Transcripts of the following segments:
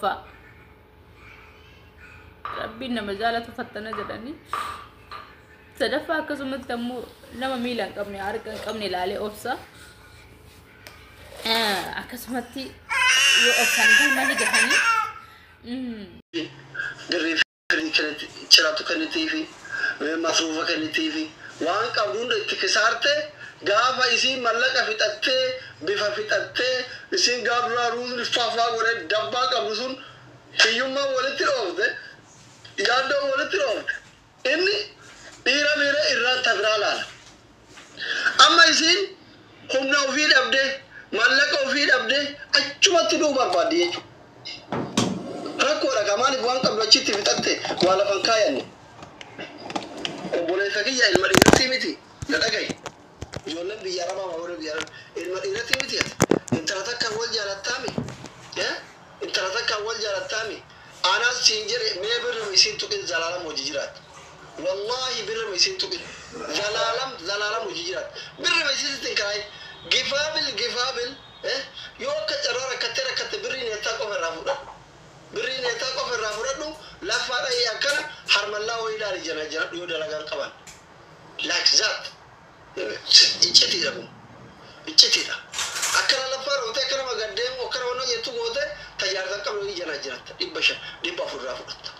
Tokkoffaa Rabbiin nama jaalatu fattana jedhanii. Sadaffaa akkasumatti ammoo nama miila hin qabne harka hin qabne ilaalee obsa. Akkasumatti yoo obsaan galma ni gahanii. Birrii firii ciratu kennitiifi, masruufa kennitiifi, waan qabdu hunda itti kisaarte. Gaafa isiin mallaqa fixattee, bifa fixattee, isiin gaaf duraa ruuzni faafaa godhee dabbaa qabdu sun hiyyummaan walitti dhoofte, yaaddoon walitti dhoofte, inni dhiira miira irraan tabiraa laala. Amma isiin humna ofii dhabdee, mallaqa ofii dhabdee, achumatti du'uu barbaaddi jechuudha. Rakkoodha kaa, maaliif waan qabdu achitti fixatte, waa lafan kaayanne. Obboleessa kiyya, ilma dhiiratii miti, na dhagahi. Ijoolleen biyya arabaa, warri biyya arabaa, ilma dhiiratii miti ati? Intala takkaan wal jaalattaami? Intala takkaan wal jaalattaami? Anaas siin jedhe, mee birrima isiin tuqin, zalaalam hojii jiraata. Wallaahi birrima isiin tuqin, zalaalam zalaalam hojii jiraata. Birrima isiin hin karaayin. Gifaabil gifaabil, yoo akka carraa rakkattee rakkatte, birrii neettaa qofa irraa fudhadhu. Birrii neettaa qofa irraa fudhadhu, laffaa dhahii akkana harmallaa wayii ilaali, jana janadhu yoo dalagaan qaban. Like that. Iccitiidha kun. Iccitiidha. Akkana laffaa dhootee, akkana magaddeemu, akkana wannan jettu goote, tajaajila qabnu wayii jana jiratta, 500, 400 irraa fudhatta.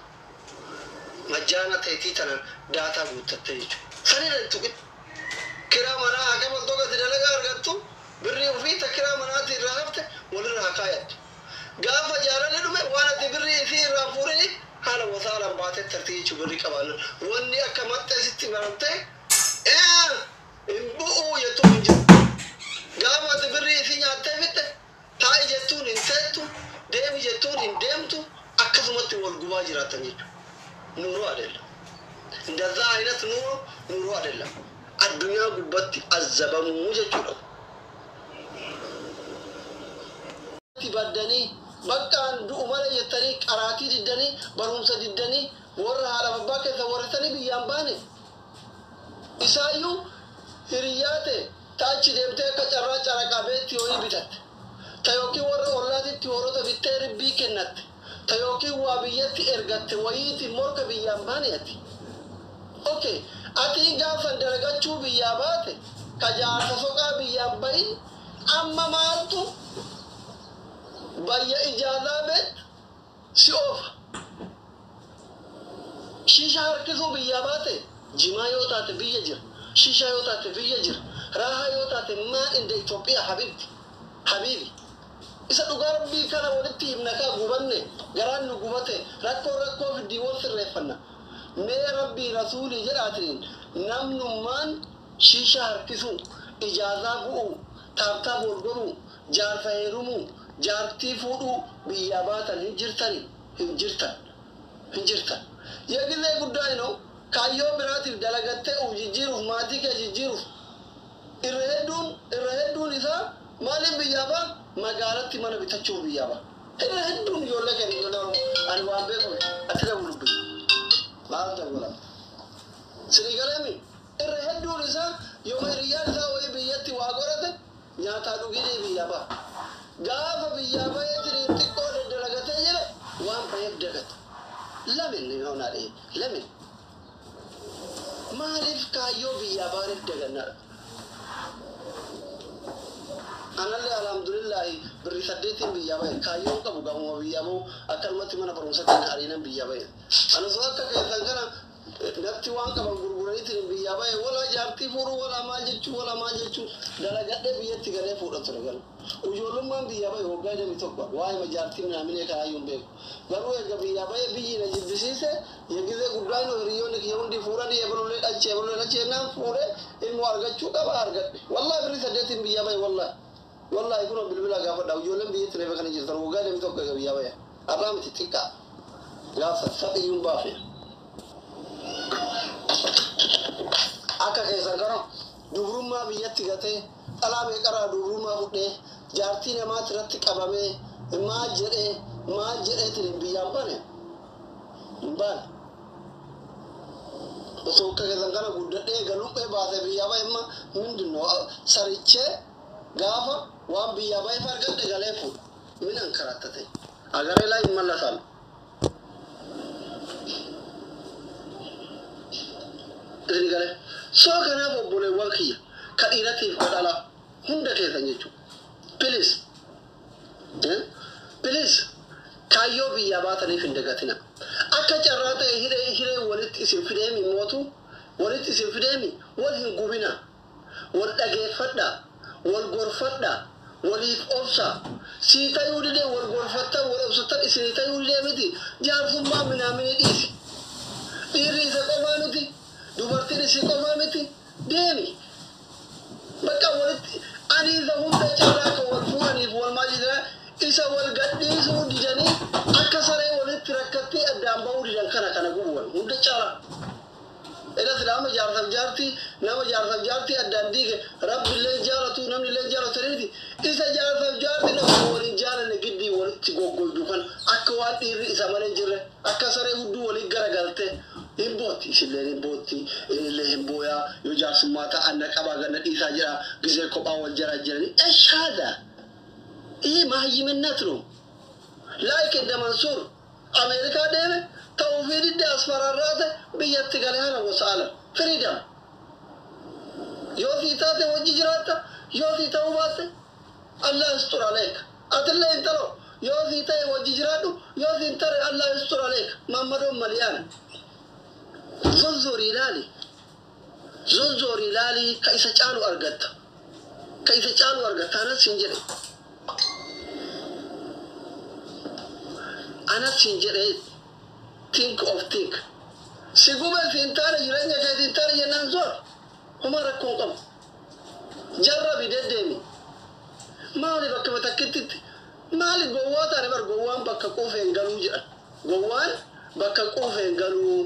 Majjaana teetii tanan daataa guuttattee jechuudha. Sanirra hin tuqin. Kiraa manaa haa kafaltu, gati dalagaa argattu, birrii ofii ta kiraa manaati irraa hafte walirra haa kaayattu. Gaafa jaalalli dhume, waan ati birrii isii irraa fuudhiniif haala wasaalaan baatee tartii jechuun birrii qabaannan. Wanni akka maxxee sitti maramtee hin bu'uu jettuun hin jiru. Gaafa ati birrii isii nyaattee fixxe, taa'i jettuun hin teettu, deemi jettuun hin deemtu, akkasumatti wal gubaa jiraatan jechuudha. ኑሮ አይደለም። እንደዛ አይነት ኑሮ ኑሮ አይደለም። Addunyaa gubbatti azzabamuu jechuudha. Baddanii bakkaan du'u malee jettanii, qaraatii diddanii, barumsa diddanii, warra haadha abbaa keessa warratanii biyyaan baane. Isaayyuu hiriyyaa ta'e taachi deemtee akka carraa caraqaa beetti horii bitatte. Ta yookiin warra ollaatitti horota bittee ribbii kennatte. Ta yookiin waa biyyatti ergatte wayiitiin morka biyyaan baane ati. Okay, ati gaafan dalagachuu biyyaa baate, ka jaarsa soqaa biyyaan bahin, amma maaltu bayya ijaazaa beet si oofa? Shisha harkisuu biyyaa baate, jimaa yoo taate biyya jira. Shisha yoo taate biyya jira. Raahaa yoo taate maa inda Itoophiyaa habibti. Habibi. Isa dhugaa Rabbii kana walitti himna kaa, gubanne, garaan nu gubate, rakkoo rakkoo fiddii wal sirreeffanna. Mee Rabbii rasuulii jedhaatiin, namnummaan shisha harkisuu, ijaazaa bu'uu, taaptaap wal godhuu, jaarsa heerumuu, jaartii fuudhuu biyyaa baatan hin jirtani, hin jirtan, hin jirtan. የጊዜ ጉዳይ ነው። Kaayyoo biraatiif dalagattee uf jijjiiruuf, maatii kee jijjiiruuf, irra hedduun isaa maaliif biyyaa baa? Magaalatti mana bitachuuf biyyaa baa. Irra hedduun ijoollee keenya, ijoollee Oromoo, ani waan beeku ati dabulubbi maal dabula sinii galeemi. Irra hedduun isaa yooma hiriyyaan isaa wayii biyyatti waa godhate, nyaataa dhugidee biyyaa baa. Gaafa biyyaa baheetiin xiqqoo daddalagatee jedhe, waan baheef dagata. ለምን ይሆናል ይሄ? ለምን, maaliif kaayyoo biyyaa baaneef dagannaadha? Anallee alhamdulillahi birrii 8n biyyaa bahe. Kaayyoon qabu gamuma biyyaa bahu, akkanumatti mana barumsatti na ariinan biyyaa bahe. Ani osoo akka keessan kana natti waan qaban gurguraniitiin biyyaa bahe, walaa jaartii fuudhuu, walaa maal jechuu, walaa maal jechuu, dalagadhee biyyatti galee fuudha ture. Garuu ijoollummaan biyyaa bahe waggaa 21, waa'ee jaartii minaaminee kanaayyuu hin beeku. Garuu erga biyyaa bahe biyyi na jibbisiise. የጊዜ ጉዳይ ነው። Hiriyoonni kiyya hundi fuudhanii, ebalulee dhalchee, ebalulee dhalchee jennaan fuudhee ilmoo argachuu qaba, argadhe. Wallahi birrii 8n biyyaa bahe, wallahi wallahi. Kun bilbila gaafadha, ijoolleen biyyatti reefa kana jirtan, waggaa 21 eega biyyaa bahe. Har'aa miti, xiqqaa gaafa saphiyyuun baafe. Akka keessan kana dubrummaa biyyatti gatee, dhalaa meeqarraa dubrummaa fudhee, jaartii namaati irratti qabamee, maal jedhee maal jedheetiin biyyaan baane hin baane. Osoo akka keessan kana guddadhee galuphee baasee biyyaa bahe, imma ምንድን ነው ሰርቼ gaafa waan biyyaa baheef argadhe galee fuudha. Min ankaraatate. ሀገሬ ላይ ይመለሳሉ። Isin galee soo kanaaf obboleewwan kiyya ka dhiiratiif ka dhalaa hunda keessan jechuudha. Please, please, kaayyoo biyyaa baataniif hin dagatina. Akka carraa ta'e hiree hiree walitti isin fideemi mootu walitti isin fideemi wal hin gubina. Wal dhageeffadha, wal gorfadha, waliif obsa. Sii tayuu didee wal gorfattan wal obsattan isinii tayuu didee miti jaarsummaa minaaminii dhiisi. Dhiirri isa qofaa miti, dubartiin isii qofaa miti, deemi. Bakka walitti ani isa hunda caalaa kan wal fuudhaniif wal maal jedhaa isa wal gadhiisuu didanii akka saree walitti rakkattee addaan bahuu didan kana kana gubuwan hunda caalaa. Ila silaama jaarsaaf jaartii nama jaarsaaf jaartii addaan diige rabbi illee jaalatu namni illee jaalatu miti isa jaarsaaf jaartii nama waliin jaalanne giddii walitti goggoydu kan akka waan dhiirri isa malee hin jirre akka saree hudduu waliin garagalte hin bootti isillee hin bootti innillee hin booyaa yoo jaarsummaa ta'an na qabaa ganna dhiisaa jira gisee kophaa wal jaraa jiranii eshaada ይህ መሀይምነት ነው። Like እንደ መንሱር አሜሪካ deeme ta'uufii didde asfararraate biyyatti galee hana gosa ala freedom yoo sii taate wajji jiraatta yoo sii ta'uu baatte Allah yastur aleek atillee intalo yoo sii ta'e wajji jiraadhu yoo sii hin tare Allah yastur aleek mammadoon maliyaan zozzorii ilaali zozzorii ilaali ka isa caalu argatta ka isa caalu argatta anas siin jedhe anas siin jedhe think of think si gube siin taane jireenya keetiin taane jennaan zor homaa rakkoon qabu jarrabi deddeemi maali bakka takkittitti maali gowwaa taane bar gowwaan bakka quufeen galuu jedhan gowwaan bakka quufeen galuu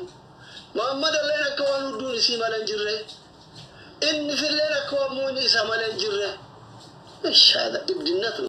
Muhammad illeen akka waan hudduun isii malee hin jirre inni filleen akka waan muuni isa malee hin jirre ishaada ibdinnatu.